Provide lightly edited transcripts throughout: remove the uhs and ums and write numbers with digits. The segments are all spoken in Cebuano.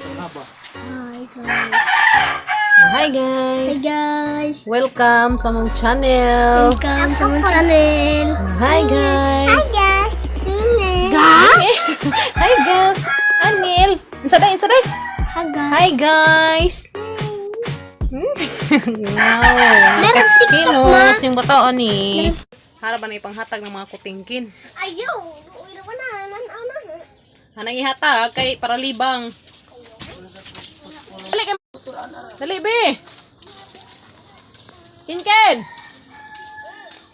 Guys. Hi guys. Hi Hi guys. guys. Welcome sa among channel. Welcome to my channel. Hi guys. Guys. Guys. Hi guys. Anil. Unsa day, unsa day? Hi guys. Hi guys. Wow. Meron TikTok, ma. Kinos yung bataan ni. Hara ba na ipanghatag ng mga kutingkin? Ayo. Uy, na nan ana. Hanang ihatag kay para libang. Dali kay. Dali be. Kinken.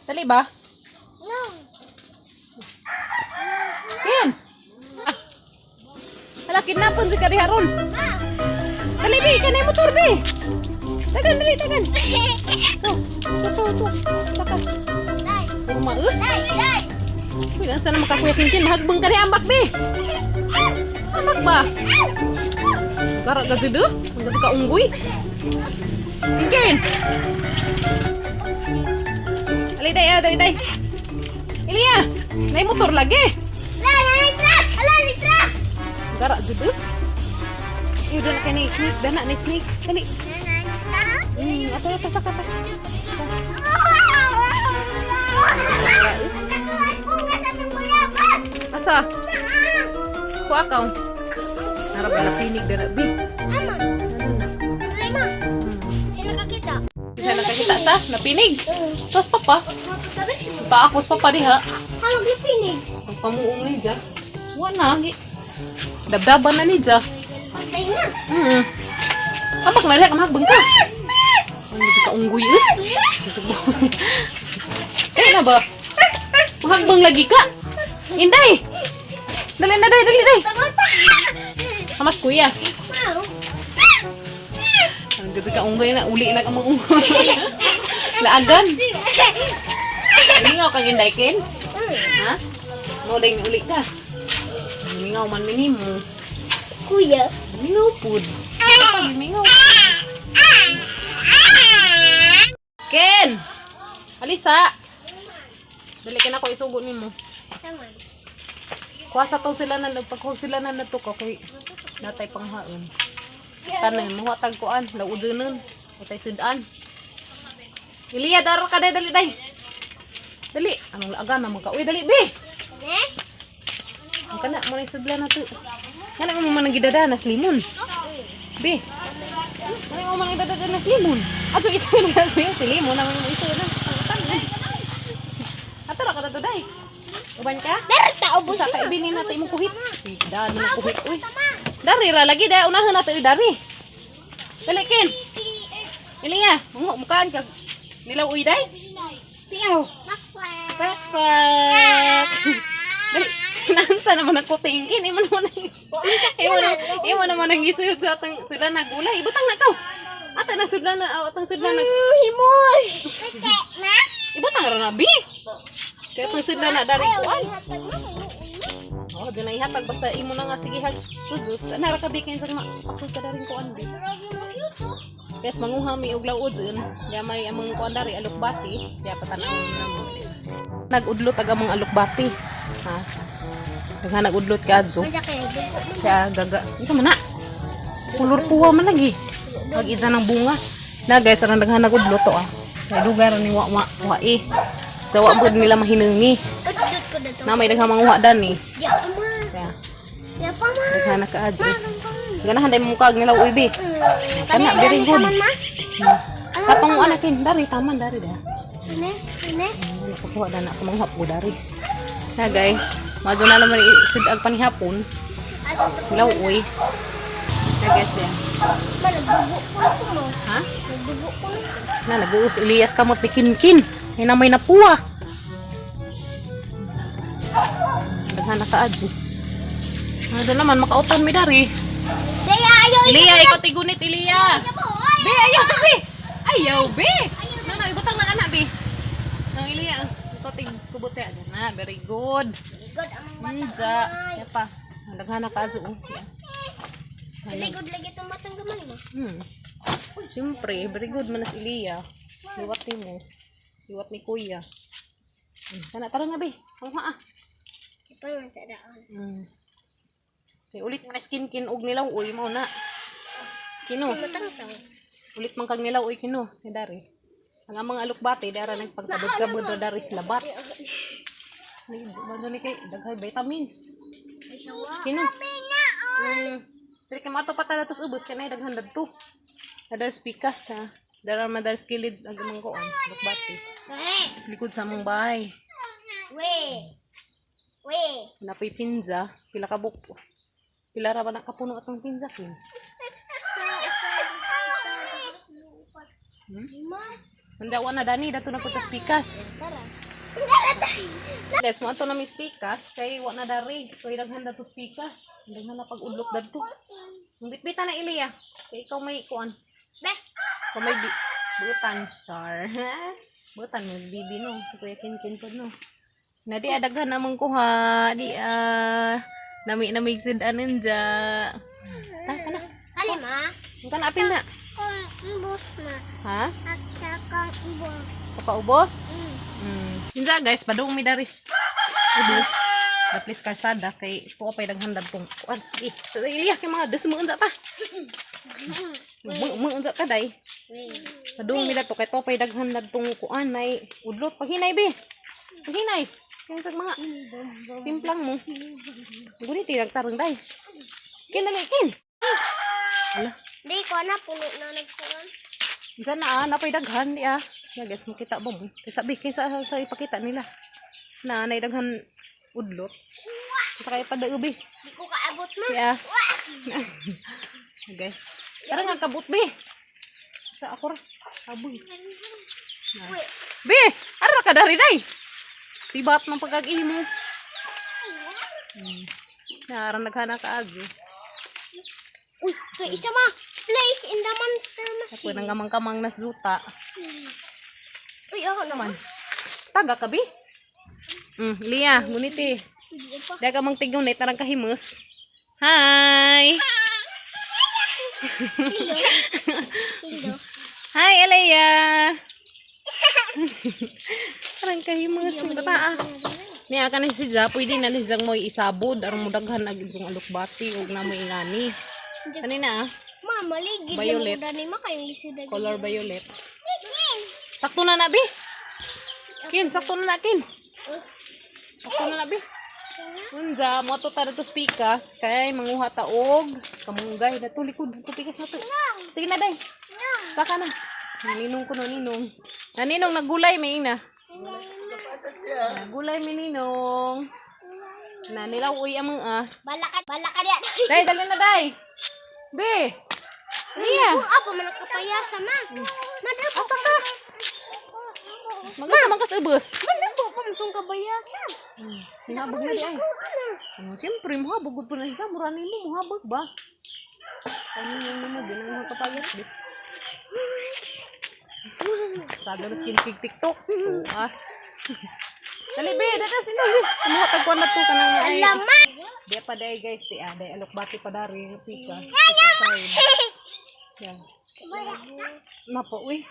Dali ba? No. Kin. Ah. Hala, kidnapon si kari haron. Dali be, kanay motor be. Tagan, dali, tagan. To, to, to, to. Saka. Dai. Kurma eh. Dai, dai. Uy, lansa na makakuya Kinkin. Mahagbang ka rin, ambak be. Ambak ba? Gara ka jud eh. Ang kasi kaunggoy. Kinkin. Dali day, ah, dali day. Ilya, nay motor lagi. La, la, truck. Ala, ni truck. Gara jud eh. Iyo dana kay na snake, dana na snake. Dali. Ato ta sa kata. Asa? Kuha ka. Narap na pinig dana bi. Ama. Ano na? Lima. Nakakita. Isa nakakita sa napinig. Tos papa. Paakos papa diha. Halog na pinig. Ang pamuong ni Ja. Wala. Dabdaban na ni Ja. Patay na. Ambak na diha ka mahagbang ka. Ang medyo kaunggoy eh. Eh na ba? Mahagbang lagi ka. Inday. Dali na dali dali dali. Hamas kuya. Wow. Ang medyo kaunggoy na uli na ka mga unggoy. Laagan. Mingaw kang Inday Ken. Ha? Mo ding uli ka. Mingaw man minimo. Kuya. Mingaw pud. Pag mingaw. Ken! Alisa! Dali ka na ko isugo nimo. Tama. Kuha sa tong sila na paghuwag sila na nato ko kay natay panghaon. Tanan mo tag kuan, laudonon. Atay sudan. Iliya daro ka day dali day. Dali, anong laagan naman ka? Uy, dali be. Ne? Ang kana mo na isudla na to. Kana mo man ang gidadanas limon. Be. Kana mo man ang gidadanas limon. Ato isa na si limon ang mo isa na. Ang Ato ra ka to day. Uban ka? Meron ta ubos Usa ka ibinin natin imong kuhit. Si daan mo kuhit uy. Dari ra lagi da unahan nato dari. Dali kin. Iliya, mo mukaan ka. Nilaw uy day. Tiaw. Pak pak. Dali, nansa naman ang kutingkin. Imo naman ang imo naman ang gisud sa atang sila nagulay. Ibutang na kaw. Ata na sudlan na atang sudlan na. Himos. Na? Ibutang ra na bi. Kaya atang sudlan na dari kuan. Oh, dyan na ihatag basta imo na nga sige hag. Tudos, ana ra ka bi kay sa pakoy ka daring kuan bi. Yes, manguha mi og laod dyan. Diya may among kuan dari alukbati. Diya patanaw na mo. Nagudlot ag among alukbati. Ha? Daghan nagudlot ka adso. Kaya gaga. Unsa man na? Kulor puwa man lagi. Pag isa ng bunga. Na guys, aron daghan nagudlot to ah. Kay dugay ra ni wa wa wa eh. Sa wa gud nila mahinangi. Udot ko dito. Na may daghang manguha dan eh. Ya pa ma. Kaya Ya pa ma. daghan na kaadyo. Ganahan dai mo kag nila uy bi. Kana very good. Taman ma. Kapang mo anakin dari taman dari da. Ne? Ne? Nakuha na na kumanghap ko dari. Na guys, madyo na naman isudag panihapon. Asa to? Hilaw uy. Na guys dia. Ma nagdugo ko ko mo. Ha? Nagdugo ko na. Na nag-uus Elias kamot ni Kinkin. Ay na may napuwa. Daghan na kaadyo. Ano naman makautan mi dari. Leia ayo. Eliya, ikaw tigunit Eliya. Be, ayaw be. Ayaw be. No, no, ibutang na anak be. Nang Eliya, ikaw tig kubote na, very good. Good among bata. Nja, ya pa. Daghan na kaadyo oh. Ya. Very good lagi itong batang gamay mo. Siyempre, very good man as Eliya. Liwat ni mo. Liwat ni kuya. Kana tara nga be. Ang ah. Ito man sa daan. Kay ulit na skin kin og nilaw uy mo na. Kino. Matangtang. Ulit man kag nilaw uy kino, ni dari. Ang amang alukbate dara nagpagkabod-kabod ra dari sa labat. Ni ba ni kay daghay vitamins. Ay, sawa. Kino. Dili kay mato pa ta datos ubos kay nay daghan dadto. Adar pikas ta. Dara man dar kilid ang amang kuan, alukbate. Eh. Sa likod sa among bahay. We. We. Napoy pinza, pila ka buk. Pila ra ba nakapuno atong pinza kin? Isa, isa, isa, upat. Lima. Handa wa na dani dato na puntas pikas. Tara. Guys, mo ato na mi pikas kay wa na dari. Kay daghan dato pikas. Daghan na pag-udlok dadto. Ang bitbita na Ilya. Kay ikaw may kuan. Be. Ikaw may butan char. Butan mas bibi no. Si Kuya Kinkin pod no. Na di daghan namang kuha. Di ah nami namig sid anin ja. Ta kana. Kalima. Ang kana apil na. Kung ubos na. Ha? At kung ubos. Papaubos? Inza guys, padung mi daris. Ubos. Daplis karsada kay tuwa pay daghan tong kuan. Eh, sa Ilya kay mga des mo unsa ta. Mo unsa ta day. We. Padung mi dato kay tuwa pay daghan tong kuan nay udlot paghinay be. Paghinay. Kay sa mga simplang mo. Guni ti nagtarong day. Kin dali kin. Ala, Di ko na puno na nagkuhan. Diyan na ah, napay daghan di ah. Ya guys, makita ba mo? Kaysa bi kaysa sa ipakita nila. Na nay daghan udlot. Sa kaya pa bi. Di ko kaabot ma. Ya. Guys. Tara nga kabut bi. Sa ako ra. Aboy. We. Bi, ara ka dari day. Sibat man pagkag mo. Nara naghana ka ajo. Uy, ito isa ma. Place in the monster Ako machine. nang kamang-kamang nas zuta. Uy, ako naman. Taga ka bi. Lia, nguniti. Hindi pa. Daga mang tigaw na tarang kahimus. Hi! Hilo. Hilo. Hi, Alea! Tarang kahimus ni bata ah. Niya ka na si Ja, pwede na nizang mo isabod aron mo daghan ag yung alukbati ug na mo ingani. Kanina ah, Ma, maligid Violet. na mo ma kayong lisod agad. Color violet. Sakto na na, bi. Kin, sakto na na, kin. Sakto na na, bi. Unja, mo to ta dito pikas kay manguha ta og kamunggay na to likod to pikas na to. Sige na day. Saka na. Naninong ko no ninong. Naninong nagulay may ina. Nagulay mi ninong. Na nilaw uy amang ah. Balaka, balaka diya. Day, dali na day. Be. Niya. Apo man kapayasa ma. Madamo. Asa ka? Magasa magas ubos. Madamo pa man tong kabayasa. Hinabog na di ay. Ano, siyempre, muhabog gud po na siya. Mura nimo, muhabog ba? Ano yung nimo, bilang mga kapayat, di. Sado na skin kig TikTok. Oo, ah. Dali, be, dada, sino, be. Kumuha tagkuan na to, kanang ay. Lama. Di pa day, guys, di, ah, day, alokbati pa dari, pikas. Pikas side. Yan. Napo, uy.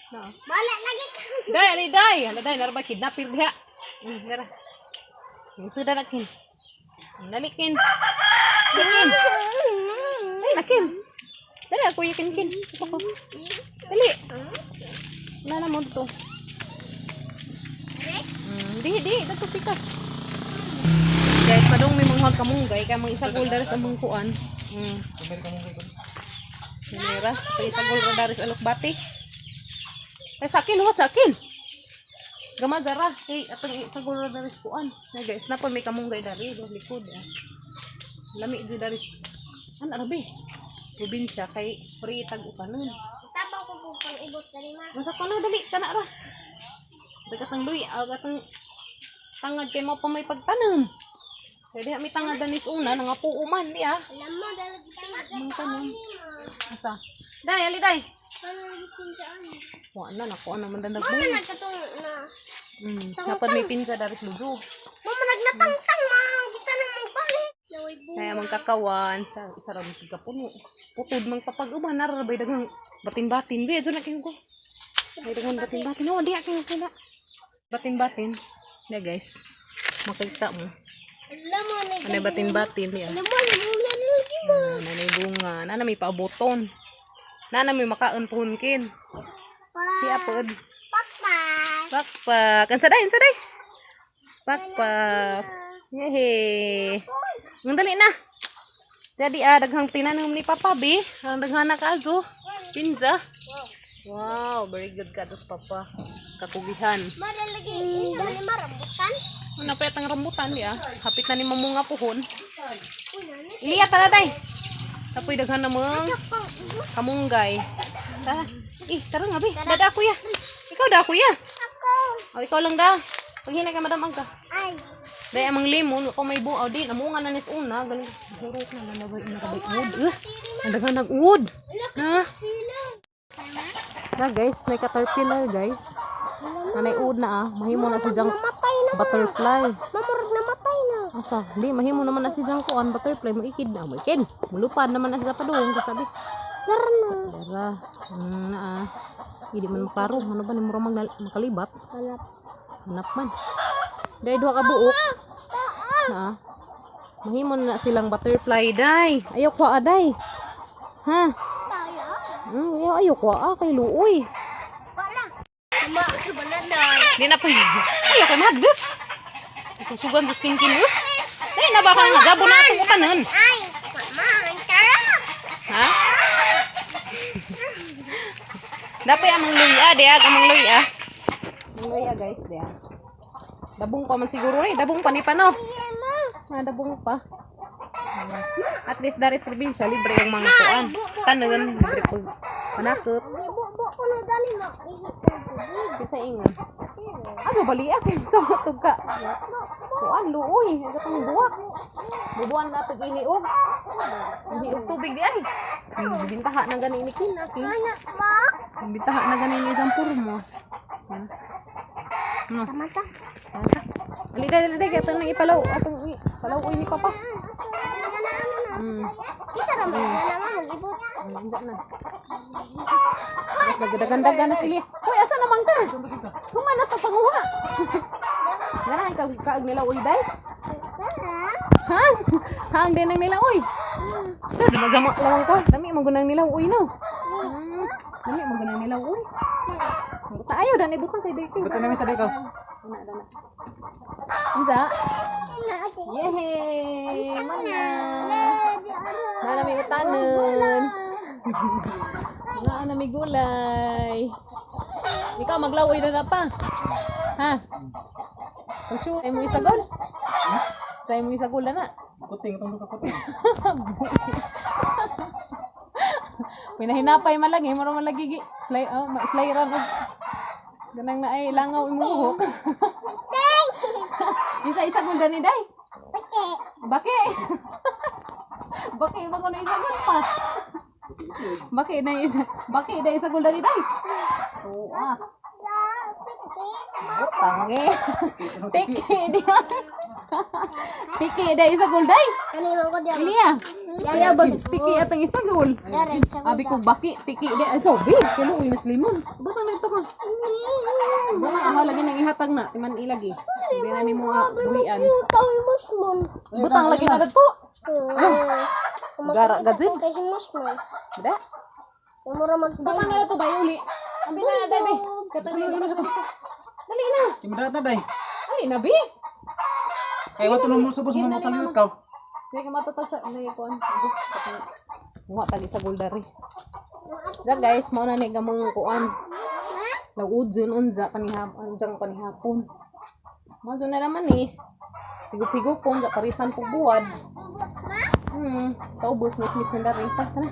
Na. Bala lagi ka. Day, ali, day. Hala, day, naraba, kidnapper diha. Nara. Yung suda na, kin. Dali, kin. Dali, kin. Dali na, kin. Dali, ako yung kin, kin. Ito ko. Dali. Wala na mo to. Di, di. Dato pikas. Guys, padung may mga kamunggay. Kaya mga isagol daris ang mga kuan. Sinira. Pag isagol ra daris alokbati. Ay, sa akin, what sa akin? Gama zara, kay atong isagol ra daris kuan. Na guys, napon may kamunggay dari do likod. Ah. Lami di daris. An arabi. Probinsya kay free tag upanon. Tabaw ko po pang ibot dali ma. Masa ko na dali kana ra. Dagatang luy, agatang tangad kay mo pa may pagtanom. Kaya diha may tangad danis una nangapuo man di ah. Alam mo dala kita. Mang tanom. Asa? Day, ali day. Ano lagi pinsaan? Wa na nako ana man dandag Mama mo. nagkatong na. Dapat may pinsa daris lujo. Mama nagnatangtang ma. Kita na magbalik. Naway bu. Kaya mang kakawan, sa isa ra man kapuno. Putod mang papag-uban narabay daghang batin-batin. Be, na kayo ko. Ay daghang batin-batin. Oh, di kayo ko na. Batin-batin. Na guys. Makita mo. Alam mo na. Ano batin-batin ya. Alam mo, alam mo na lagi ma. Nanay bunga. Nana may paaboton. Nana may makaon pohon kin. Si apod. Pakpak. Pakpak. Ang saday, ang saday. Pakpak. Yehey. Ang dali na. Daddy, ah, daghang tinanom ni Papa, be. Ang daghan na kazo. Pinza. Wow, very good ka dos Papa. Kakugihan. Maralagi ina ni marambutan. Ano pa yatang rambutan, di ah. Hapit na ni mamunga puhon. Una ni Iliya ka na, day. Tapoy daghan na mong pang kamunggay. Tara. Eh, tara nga, be. Dada, kuya. Ikaw da, kuya. ako. O, ikaw lang da. Paghina ka, madam, angka. Ay. Dahil amang lemon, ako may buaw din. Amunga na nis una. Galing. Hurot na lang nabay. Nakabay wood. Eh, ang daghan nag-wood. Na. Sila. Na guys, may caterpillar guys. Nanay wood na ah. Mahimo na si Jang Namatay na. butterfly. Mamurag namatay na. Asa? Di, mahimo naman na si Jang kuan butterfly. Muikid na. Muikid. Mulupad naman na siya padung. Kasabi. Meron na. Dara. Na ah. Hindi man maklaro. Ano ba ni mura makalibat? Hanap. Hanap man. Dahil duha ka buok. Na. Ah. Mahimo na silang butterfly day. Ayaw ko aday. Ha? Tayo. Ayaw, ayaw ko ah kay luoy. Wala. Mama, subala na. Di na pa. Ayaw kay madlok. Susugan sa stinking eh. Dai na baka nga gabo na atong utanon. Ay, mama, ang tara. Ha? Dapat amang luya, diag amang luya. Amang luya guys, diag. Dabong pa man siguro eh, dabong pa ni pa no. Ah, dabong pa. At least dari sa probinsya libre ang mga kuan. Tanon, libre pag panakot. Ibubo ko na dali mo. Ihi ko tubig. Kinsa ingon? Ano bali kay sa matug ka. Kuan luoy, ang katong buwak. Bubuan na tag ihiog. Ihiog tubig di ay. Bintaha na gani ni Kinaki. Anak ba? Bintaha na gani ni isang purmo. No. Tama ka. Ali dali dali kay atong nang ipalaw atong palaw uy ni papa. Kita raman na naman mag-ibot. Unsa na. Mas nagdagandagan na sila. Hoy, asa naman ka? Human na to panguha. Ganahan ka kaag nila uy day. Tara. Ha? Hang din ang nila uy. Sa zama lawang ka. Dami man gunang nila uy no. Dami man gunang nila uy. Ta ayaw dan ibutang kay dirty. Buta namin sa deko. Una dana. Unsa? Yehey! Mana? Mana may utanon. Nga na may gulay. Ikaw maglaway na na pa. Ha? Pag-sure, ay mo isagol. Sa mo isagol na na. Kuting, itong ka kuting. Pinahinapay man lagi, mura man lagi gi. Slay oh, slay ra og ganang na ay langaw imong buhok. Isa isa gud ni day. Bake. Baki. Baki ba ko na isagol pa? Baki na isa. Baki na isagol ni day. Oo ah. Tangi. Tiki di. Tiki day isagol day. Ano yung ko diyan? Ilya. Kaya bag tiki atang isagol. Diretso. Abi ko baki tiki di ay sobi kulo uy nas limon. Butang nagto ko. Butang aha lagi nang ihatag na timan ilagi. Hindi na nimo buhian. Cute ang musmon. Butang lagi na dagko. Gara gajin. Kay musmon. Bida. Mura magtay. Butang na to bay uli. Abi na day be. Katang na sa Dali na. Kimadat na day. Ay nabi. Kay wato nung subos mo sa liwat ka. Hindi ka matatag sa ano yung kuan. Muha tag isa goldari. Ja guys, mao na ni gamong kuan. Nag-udson unza panihapon, anjang panihapon. Mao na naman eh. Pigo-pigo po, unza parisan po buwad. Taubos mit sandari ta tana.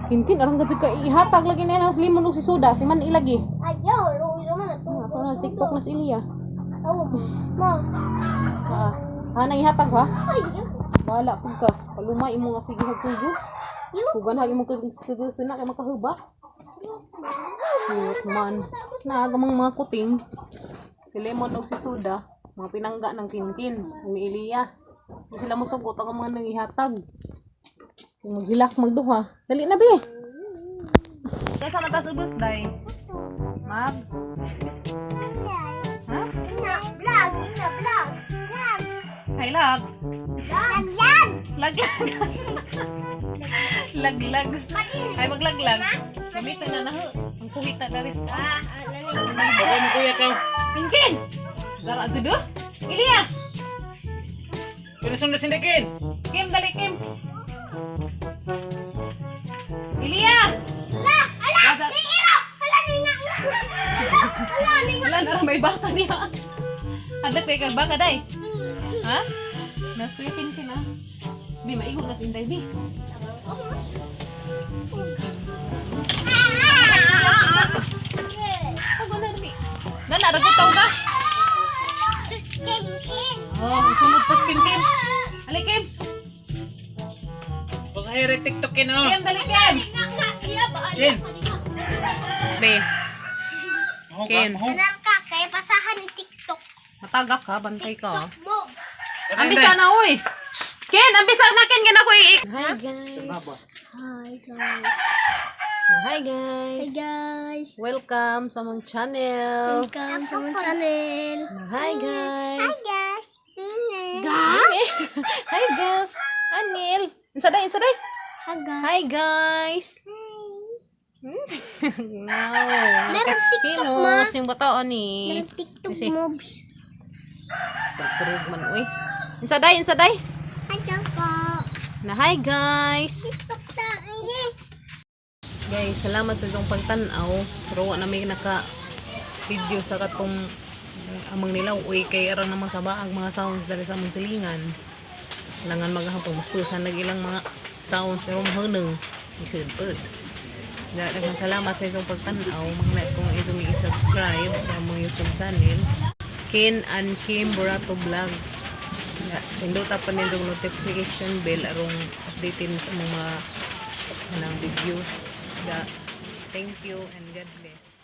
Kinkin arang gud ka ihatag lagi na nas limon ug si soda, timan ilagi. Ayaw, luwi naman na to. Ato na TikTok na si Ilya. Awo mo. Ma. Ah, ha nang ihatag ha? Ay, Wala pud ka. Palumay imo nga sige hag kugos. Kugan hag imong kugos na kay makahubak. Cute man. Na gamang mga kuting. Si Lemon og si Suda, mga pinangga ng kinkin ni Eliya. Di sila mosugot ang mga nangihatag. Kay maghilak magduha. Dali na bi. Kaysa man ta sa ubos day. Mag. Ha? Ina, vlog, ina, vlog. Vlog. Hay lag. Vlog. Vlog. Laglag. Laglag. Ay, maglaglag. Gamitin na na ho. Ang kuhita na rin. Ah, Bagay mo kuya ka. Kinkin! Dara judo? Ilya! Pinasunod sindikin. Kim, dali Kim! Ilya! Ala! Ala! Wala. Ira! Ala ni nga! Ala ni nga! Wala na may baka niya. Hadlok kay kag baka day. Ha? Nas kuya Kinkin ah. Bi maigo na si Inday bi. Ako na bi. Dana ra taw ka. Kim, Kim! Oh, sunod pa si Kim Kim. Ali Kim. Pasahero TikTok kin oh. Kim dali Kim. Nga nga! Iya ba? Kim. Be, Mahog ka, Ken. mahog. Alam ka, kaya pasahan ni TikTok. matagak ka, bantay ka. TikTok mo. Ambisa na oy. Shh, Ken, ambisa na Ken gina ko i. Hi guys. Hi guys. Hi Hi guys. guys. Welcome sa among channel. Welcome to my channel. Hi guys. Hi guys. Guys. Hi guys. Anil. Insa day, insa day? Hi guys. Hi guys. No. Meron TikTok, ma. Himos yung bato ni. Meron TikTok Kasi- moves. Turog man uy. Insa day, insa day? Hi ko. Na hi guys. TikTok ta. Aye. Guys, salamat sa inyong pagtan-aw. Pero wa na may naka video sa katong amang nilaw uy kay aron namang sa baag mga sounds dali sa among silingan. Langan maghapon mas pusan nag ilang mga sounds pero mahunong isudpud. Daghang salamat sa inyong pagtan-aw. Mga kung inyong i-subscribe sa among YouTube channel. Ken and Kim Borato Vlog. Ya, pindota pa nindong notification bell arong updated sa among mga kanang videos. Thank you and God bless.